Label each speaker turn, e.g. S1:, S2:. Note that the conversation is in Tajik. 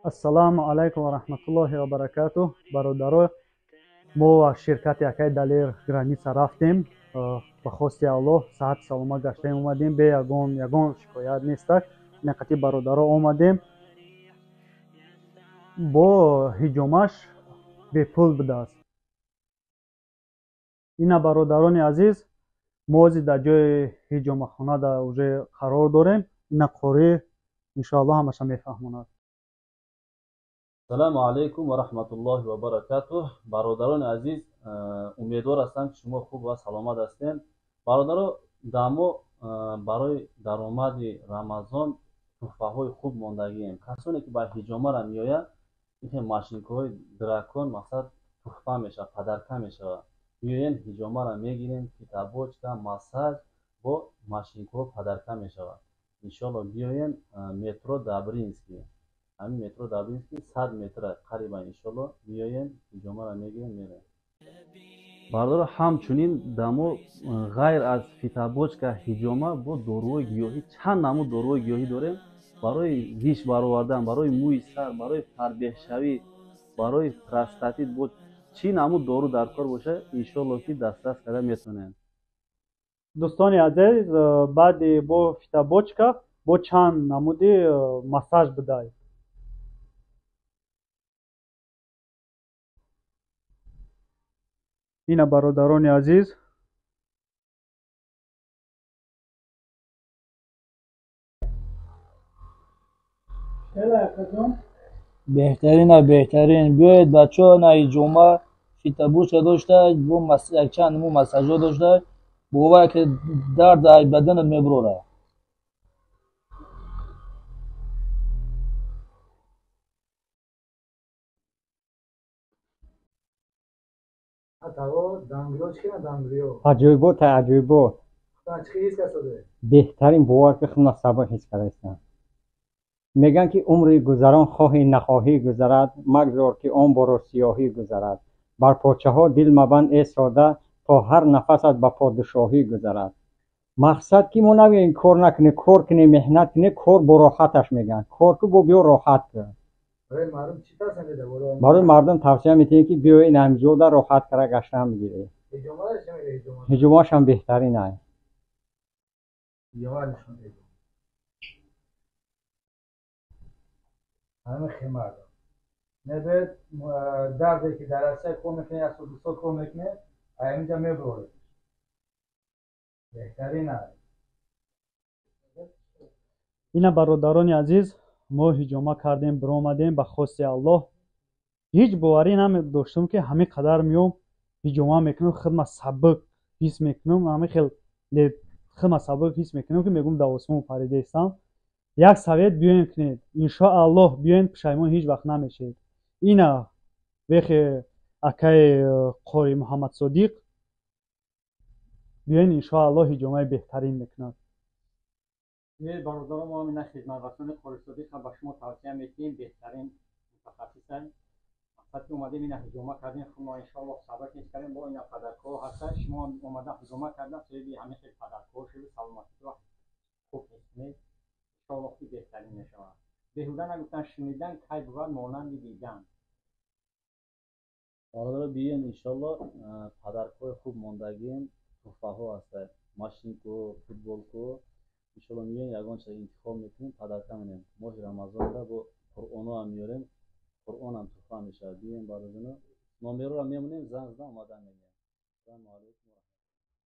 S1: Ассалому алайкум ва раҳматуллоҳи ва баракатуҳ. Бародаро, мо аз ширкати акай Далер граница рафтем. Ба хости Аллоҳ саҳат саломат гаштаем, омадем, бе ягон шикоят нестак. Инақати бародаро омадем, бо ҳиҷомаш бепул будааст. Ина бародарони азиз, мо ҳозир дар ҷои ҳиҷомахона дар уже қарор дорем. Ина қорӣ иншоаллоҳ ҳамаша мефаҳмонад.
S2: Ассалому алайкум ва раҳматуллоҳи ва баракатуҳ. Бародарони азиз, умедвор ҳастам, ки шумо хуб ва саломат ҳастед. Бародаро, дар мо барои даромади Рамазон туҳфаҳои хуб мондагием. Касоне ки ба ҳиҷомара меояд, ин машинкаҳои дракон мақсад туҳфа мешавад, подарка мешавад. Меоем, ҳиҷомара мегирем, фитобочка, массаж бо машинкаҳо подарка мешавад. Иншоалло биёем, метро Добрынский, ҳамин метро Добрынский 100 метра қариба. Иншоалло меоем, ҳиҷомара мегирем, мерем. Бародаро, ҳамчунин дамо ғайр аз фитобочка, ҳиҷома бо доруҳои гиёҳӣ, чанд намуд доруҳои гиёҳӣ дорем барои риш баровардан, барои мӯи сар, барои фарбеҳшавӣ, барои простатит. Бо чӣ намуд дору дар кор бошад, иншоалло ки дастрас карда метавонем.
S1: Дӯстони азиз, баъди бо фитобочка бо чанд намуди массаж будай. Ина бародарони азиз,
S3: беҳтарина, беҳтарин. Биёед, бачаҳо, на ҳиҷома, фитобочка дошта, бо якчанд намуд массажҳо дошта, бовар ки дард аз баданат мебурора.
S4: Аҷоибот, аҷоибот, беҳтарин. Бовар ки худна сабр ҳис кардаистам. Мегӯянд, ки умри гузарон хоҳӣ нахоҳӣ гузарад, магзор ки он боро сиёҳӣ гузарад. Бар почаҳо дил мабанд, э сода, то ҳар нафасат ба подшоҳӣ гузарад. Мақсад ки мо нагӯем кор накунӣ, кор кунӣ, меҳнат кунӣ, кор бо роҳаташ мегӯянд. Кор ку, бо биё роҳат кун. Барои мардум тавсия метиҳем, ки биёед ҳамҷода роҳат кара гаштан бигиред. Ҳиҷомашам беҳтарин ай.
S3: Небед дарде ки дар Россия кор мекунед, як сол, 2 сол кор мекунед, инҷа мебуроред. Беҳтарин аст.
S1: Ина бародарони азиз, мо ҳиҷома кардем, биромадем. Ба хости Аллоҳ ҳеҷ боварӣ намедоштам, ки ҳамин қадар меом, ҳиҷома мекунам, худма сабук ҳис мекунам. Ҳамин хел худма сабук ҳис мекунам, ки мегӯм дар осмон паридаистам. Як совет: биёем, кунед, иншоаллоҳ биёен, пушаймон ҳеҷ вақт намешед. Ина вехе акаи қори Муҳаммадсодиқ, биёен, иншоаллоҳ ҳиҷомаи беҳтарин мекунад.
S4: Бародаро, мо ина хизматрасони Қорисодиқ ба шумо тавсия метиҳем, беҳтарин мутахассисанд. Мақсад ки омадем, ина ҳиҷома кардем, мо иншоаллоҳ сабр ҳис кардем. Бо ина подаркаҳо ҳастанд. Шумо омада ҳиҷома кардан, соҳиби ҳамин хел подаркаҳо шуд, саломатиро хуб ҳис кунед. Иншоаллоҳ ки беҳтарин мешавад. Беҳуда нагуфтан, шунидан кай бувад монанди дидан.
S2: Бародаро, биёен, иншоалло подаркаҳои хуб мондагием, туҳфаҳо ҳастанд, машинку, футболку. Иншоалло меоем, ягон чиз интихоб мекунем, подарка менем. Моҳи Рамазонда бо қуръоноам меорем, қуръонам туҳфа мешавад. Биёем, бародаро, номерора мемонем, занг зада омада мегӯям. Ассалому алайкум.